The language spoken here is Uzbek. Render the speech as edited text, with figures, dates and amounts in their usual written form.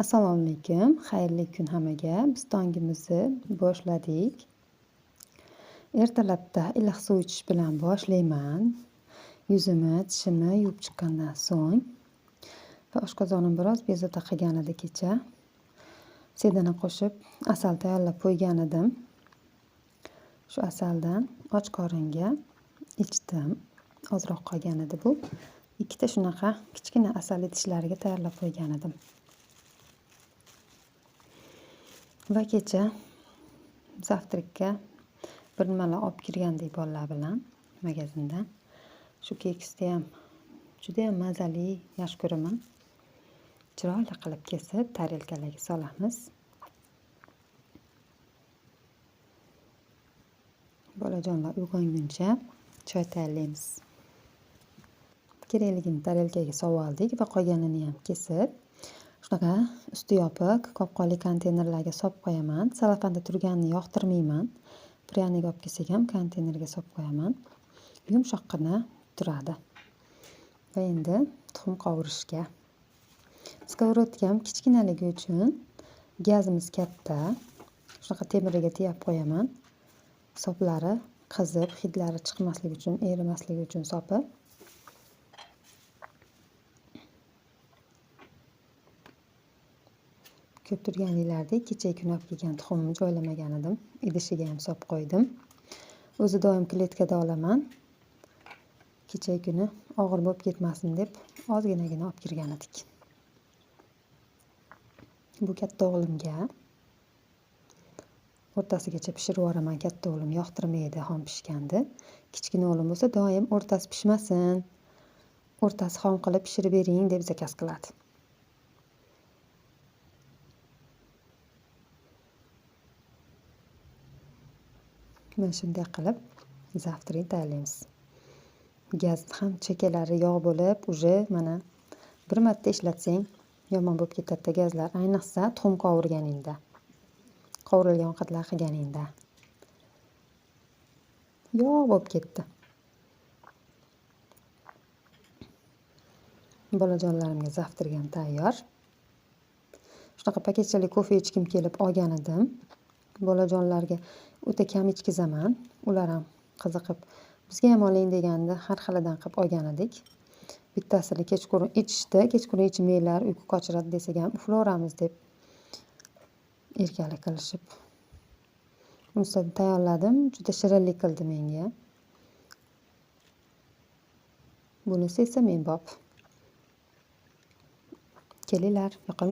Assalomu alaykum, xayrli kun hammaga. Biz tongimizni boshladik. Ertalabda iliq suv ichish bilan boshlayman. Yuzimni, tishimni yuvib chiqqandan so'ng va oshqozonim biroz bezovta qilgan edi kecha. Sedana qo'shib asal tayyorlab qo'ygan edim. Shu asaldan och qoringa ichdim. Ozroq qolgan edi bu. Ikkita shunaqa kichkina asal idishlariga tayyorlab qo'ygan edim. Va kecha zavtrakka bir nimalar olib kirgandik bolalar bilan magazindan. Shu keksni ham juda ham mazali, yaxshi ko'raman. Chiroyli qilib kesib tarelkalarga solamiz. Bolajonlar uyg'onguncha choy tayyorlaymiz. Kerakligini tarelkaga solib oldik va qolganini ham kesib shunaqa usti yopiq qopqonli konteynerlarga solib qo'yaman. Salafanda turganini yoqtirmayman. Pryanik olib kelsak ham konteynerga solib qo'yaman. Yumshoqqina turadi. Va endi tuxum qovurishga. Skовородкам kichkinaligi uchun gazimiz katta. Shunaqa temiriga tiyab qo'yaman. Soplari qizib, hidlari chiqmasligi uchun, erimasligi uchun sopi. Ko'p turganliklardek kecha kuni olib kelgan tuxumni joylamagan edim. Idishiga ham solib qo'ydim. O'zi doim kletkada olaman. Kecha kuni og'ir bo'lib ketmasin deb ozginagina olib kirgan edik. Bu katta o'g'limga o'rtasigacha pishirib yuboraman. Katta o'g'lim yoqtirmaydi xom pishganda. Kichkina o'g'lim bo'lsa doim o'rtasi pishmasin, o'rtasi xom qilib pishirib bering deb zakaz qiladi. Mana shunday qilib zavtrak tayyorlaymiz. Gaz ham chekalari yog' bo'lib, уже mana bir marta ishlatsang yomon bo'lib ketadi gazlar, ayniqsa tuxum qovurganingda, qovurilgan ovqatlar qilganingda yog' bo'lib ketdi. Bolajonlarimga zavtrak ham tayyor. Shunaqa paketchali kofe ichkim kelib olgan edim. Bolajonlarga o'ta kam ichkizaman. Ular ham qiziqib bizga ham oling deganda har xilidan qilib olgan edik. Bittasini kechqurun ichishdi. Kechqurun ichmanglar, uyqu qochiradi desak ham uxlayveramiz deb erkalik qilishib. Unisini tayyorladim. Juda shirinlik qildi menga. Bunisi esa men bop. Kelinglar, yoqimli.